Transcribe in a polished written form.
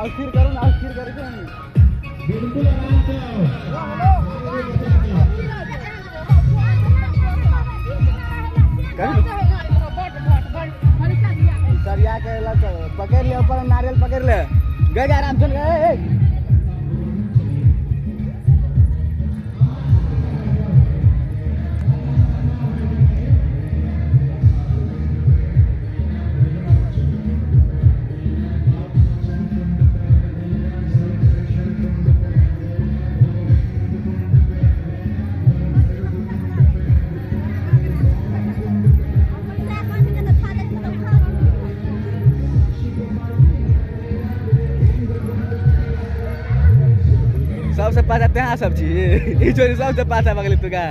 अस्थिर करू ना, अस्थिर करके बिल्कुल आराम से आओ। सरिया के लग पकड़ ले, ऊपर नारियल पकड़ ले, गए आराम से गए। सबसे पाछा त्यहाँ सब छी, ई छोरी सबसे पाछा भगली तू का।